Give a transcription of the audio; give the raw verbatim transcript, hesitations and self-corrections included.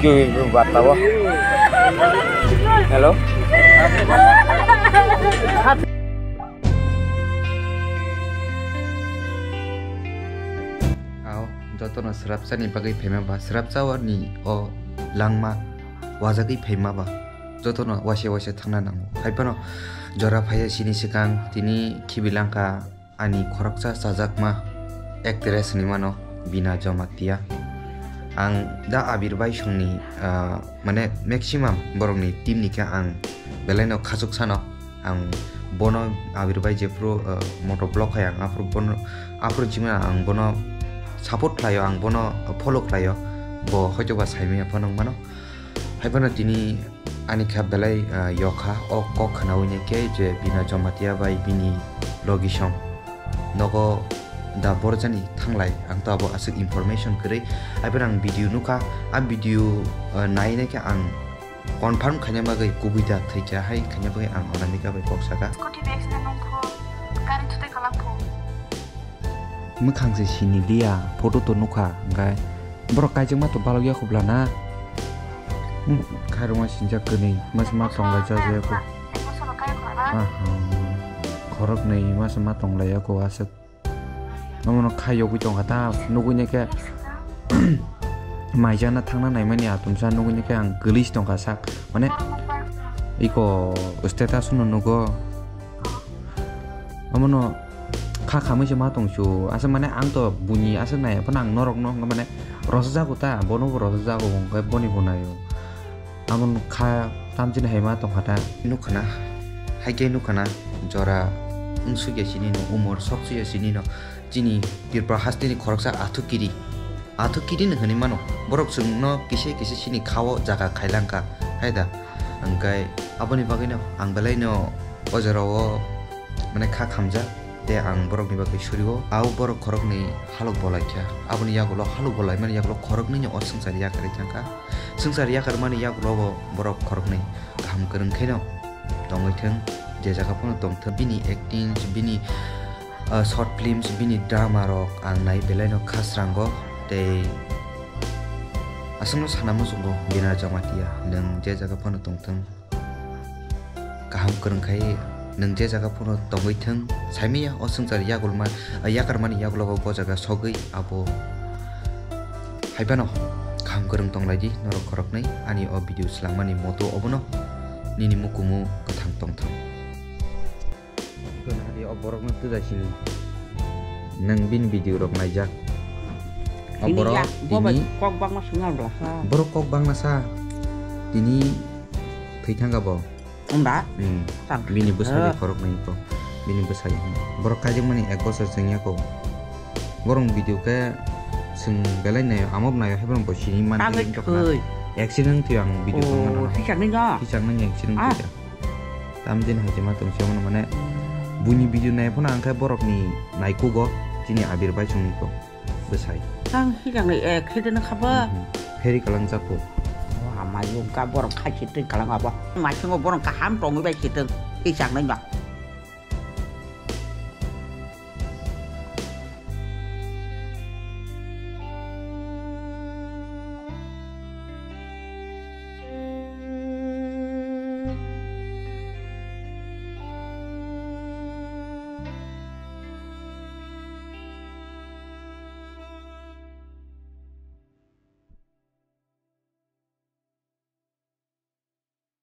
Ki bata bo? Hello? Ao, jotono swrapsa ni bagwi phaima ba, swrapsa ni o langma wajagwi phaima ba, jotono waisa waisa thangna nango. Hai phano jora phaiya sini swkang tini khibi langkha. Ani khoroksa chajakma actress hinwi mano Bina Jamatia. Ang da Abir bai songni, ah, mane maximum borokni team ni khe ang belai no khachuk sano. Ang bono Abir bai jephru, ah, moto vlog khai ang aphru bono, aphru jima ang bono support khlaio, ang bono follow khlaio. Bo hoito ba saimaya phano wngmano. Hai phano tini ani kha belai, ah, yokha o kok khnaui nai khe je Bina Jamatia bai bini logisong nogo da borjani thanglai, ang to abo aswk information kwrwi. Hai phano ang video nukha, a video, ah, nai nai khe ang confirm khaina bagwi kubui da thwikha hai khaina bagwi ang Anamika bai kok saka. Scooty next na nung pho, gari chutai kalang pho. Mwkhang se sini liya, photo to nukha, hwnkhe borok kaijakma to balokya khobla na. Hmm, khairokma sinjak kwnwi, masa ma tonglai cha jaya kho. Aha, khoroknwi masa ma tonglaiya kho aswk. Omono khaiyogwi tongkha ta, nugwi nai khe maijakna thangna naimani atumsa nugwi nai khe ang kwlwi se tongkha sak, mane iko status no nugo. Omono kha khamwi se ma tongsu. Aswk mane ang to buini aswk nai phano ang norok no hwnkha mane rwchapjago ta, bono bo rwchapjago hwnkhe boni bo naio. Amo kha tamchini hai ma tongkha ta. Nukha na, hai khe nukha na jora wngsukya chini no, umor sok suya chini no, chini Tripura hasteni khoroksa Athu Kiri. Athu Kiri no hwnwi mano. Borok chwngno kisa kisa chini kha-o jaga khailangkha, hai da? Hwnkhe aboni bagwino ang belai no o jorao mane kha khamjak, tei ang borokni bagwi surio. Ao borok khoroknwi halok bolai kha. Aboni yagulo halok bolaimani yagulo khoroknwino o swngchar yakarwi thangkha. Swngchar yakarmani yagulo bo borok khoroknwi kaham kwrwng kheno tongwi thwng, je jaga phano tongthwng. Bini acting, bini, ah, short films, bini drama rok ang nai belai no kha srango, tei aswkno sana muchungo Bina Jamatia, nwng je jaga phano tongthwng. Kaham kwrwng khai nwng je jaga phano tongwi thwng, saimanya o swngchar yagulma, yakarmani yagulo bo jaga sogwi abo. Hai phano kaham kwrwng tonglaidi norok khoroknwi, ani o video swlangmani moto obono nini mukumu kwthang tongthwng. Iko nahadi o borokno twja sini. Nwng bini video rok naijak. O borok ya, bo bai tini kok bangma swngar bwlasa. Borok kok bangma sa. Tini thwi thangkha bo. Wngda? Hmm. Bini bwsai khorok nai ko. Bini bwsai. Borok kaijakmani ek bosor chengya ko. Borok video khe chwng belai naio, amo bo naio, hai borok bo sini man. Accident thwi ang video thangmano. Thwichak nai no? Thwichak nai accident thwi. Tamjin hai ma tong se mano mane buini video nai phano ang khe borok ni naikugo chini Abir bai chwng niko bwsai. Tang hikang ni accident kha ba. Ferry kalang jako. Amai yung ka borok khai se twi kalang abo. Mai singo borok kaham tongwi bai se tong thwichak nai no.